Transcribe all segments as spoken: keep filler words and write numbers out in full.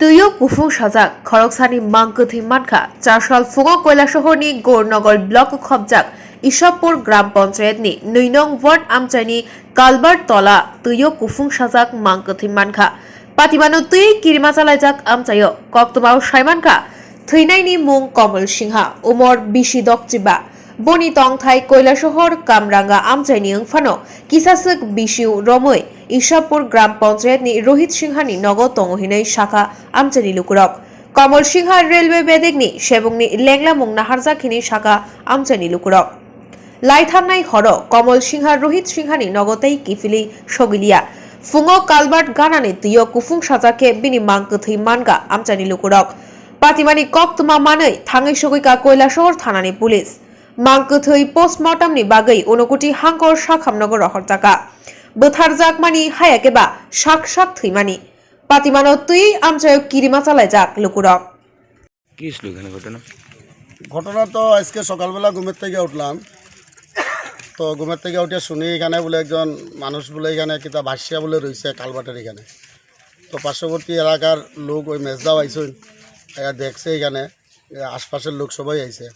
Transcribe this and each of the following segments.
Twio kufung sajak khoroksani mang kwthwi mankha. Chasal phungo Koilasohorni Gornagar block khopjak Ishapur Gram Panchayatni nwi nong ward amchaini Kalbar tola twio kufung sajak mang kwthwi mankha. Patimano twi kirima chalaijak amchaio. Koktwmao saimankha thwinaini mung Komol Singha, umor bisi dokchiba. Boni tongthai Koilasohor Kamranga amchaini wngphano kisaswk bisiu romwi Ishapur Gram Panchayatni Rohit Singhani nogo tongo hinwi sakha amchaini lukurok. Komol Singha railway bedekni sebungni lenglamung naharjak hinwi sakha amchaini lukurok. Laithangnai horo Komol Singha Rohit Singhani nogo tei kiphilwi sogwiliya. Phungo culvert ganani twio kufung sajak khe bini mang kwthwi mankha amchaini lukurok. Patimani koktwma manwi thangwi sogwikha Koilasohor thanani police. Mang kwthwi postmortemni bagwi Unakoti Hangkor sakhamnogo rohorjakha. Bwtharjakmani hayakhe ba sak sak thwimani. Patimano twi amchaio kirima chalaijak lukurok. কি ছিল এখানে ঘটনা? ঘটনা তো আজকে সকালবেলা ঘুমের থেকে উঠলাম। তো ঘুমের থেকে উঠে শুনি এখানে বলে একজন মানুষ বলে এখানে কিতা ভাসিয়া বলে রইছে কালভার্টের এখানে। তো পার্শ্ববর্তী এলাকার লোক ওই মেজদাও আইসইন, এরা দেখছে এখানে, এ, আশপাশের লোক সবাই আইছে।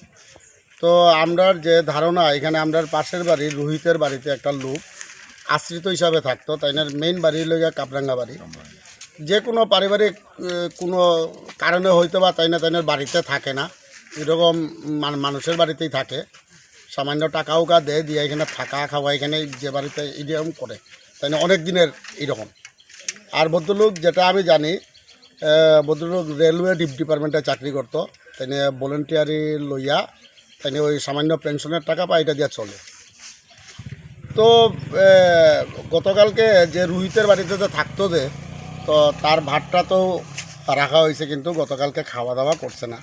তো আমরার যে ধারণা, এখানে আমরার পাশের বাড়ি রোহিতের বাড়িতে একটা লোক আশ্রিত হিসাবে থাকতো, তাইনার মেইন বাড়ি হইল গিয়া কাপরাঙ্গা বাড়ি। যে কোনো পারিবারিক, এ, কোনো কারণে হয়তো বা তাইনা তাইনার বাড়িতে থাকে না, এরকম মান-, মানুষের বাড়িতেই থাকে। সামান্য টাকা উকা দেয়, দিয়ে এখানে থাকা খাওয়া এখানে যে বাড়িতে এরকম করে, তাই না অনেক দিনের এরকম। আর ভদ্রলোক যেটা আমি জানি, আহ, ভদ্রলোক রেলওয়ে ডিপ ডিপার্টমেন্টে চাকরি করতো, তাই নিয়ে ভলেন্টিয়ারি লইয়া তাই নিয়ে ওই সামান্য পেনশনের টাকা পায়, এটা দিয়ে চলে। তো আহ, গতকালকে যে রোহিতের বাড়িতে তো থাকতো যে, তো তার ভাতটা তো রাখা হয়েছে, কিন্তু গতকালকে খাওয়া দাওয়া করছে না।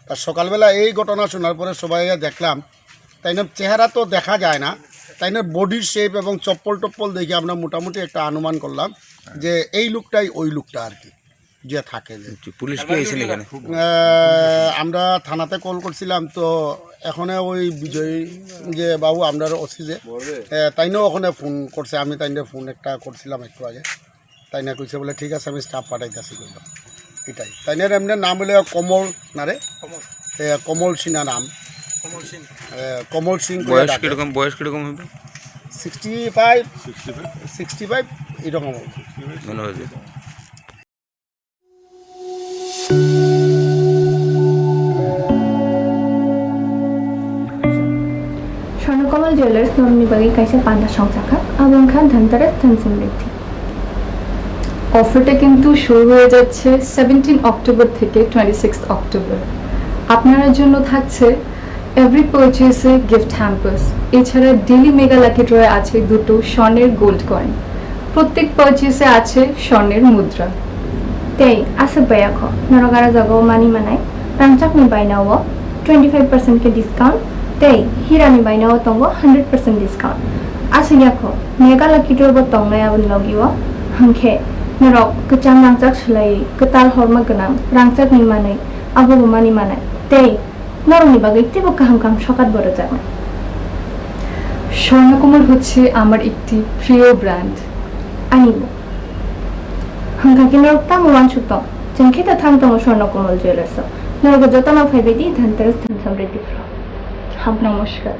তা সকালবেলা এই ঘটনা শোনার পরে সবাই দেখলাম, তাই না চেহারা তো দেখা যায় না, তাই না বডির শেপ এবং চপ্পল টপ্পল দেখে আমরা মোটামুটি একটা অনুমান করলাম যে এই লোকটাই ওই লোকটা আর কি, যে থাকে যে। আচ্ছা, পুলিশ কি এসে এখানে? আহ, আমরা থানাতে কল করছিলাম, তো এখানে ওই বিজয় যে বাবু, আমরার ওসি যে, আহ, তাইনও ওখানে ফোন করছে, আমি তাইনরে ফোন একটা করছিলাম একটু আগে। তাই না কইছে বলে, "ঠিক আছে, আমি স্টাফ পাঠাইতেছি," কইল। এটাই। তাই না, এমনি নাম হইলে কমল না রে? কমল। এ, কমল সিনহা নাম। কমল সিং। এ, কমল সিং কইয়া বয়স ডাকে। কিরকম, বয়স কিরকম হবে? Sixty five, sixty five. Sixty five এরকম হবে। মনে হয় যে স্বর্ণকমল জুয়েলার্স নরনি bagwi kaisa panda songchakha, abo wngkha Dhanteras, Dhan Samriddhi. অফারটা কিন্তু শুরু হয়ে যাচ্ছে সেভেন্টিন অক্টোবর থেকে টোয়েন্টি সিক্স অক্টোবর। আপনার জন্য থাকছে এভরি পারচেসে গিফট হ্যাম্পার্স, এছাড়া ডেইলি মেগা লাকি ড্রয়ে আছে দুটো স্বর্ণের গোল্ড কয়েন, প্রত্যেক পারচেসে আছে স্বর্ণের মুদ্রা। Tei aswk bai kho, norok aro jagao mani manai, rangchakni bainao twenty five percent khe discount, tei hirani bainao tongo hundred percent discount. Aswk ya kho, mega lucky draw bo tongnai aboni logio, hwnkhe norok kwcham rangchak swlaiwi kwtal horma gwnang rangchakni manwi, abobo mani manai, tei norokni bagwi teibo kaham kaham sokat bo rwjaknai. Swarnakamal হচ্ছে আমার একটি প্রিয় brand. Anibo. Hwnkha khe norok tamo uansuk tong? Chwng khe ta thang tongo Swarna Komal Jewellers o. Norok jotono phaibai di Dhanteras Dhan Samriddhi phro. Ham namaskar.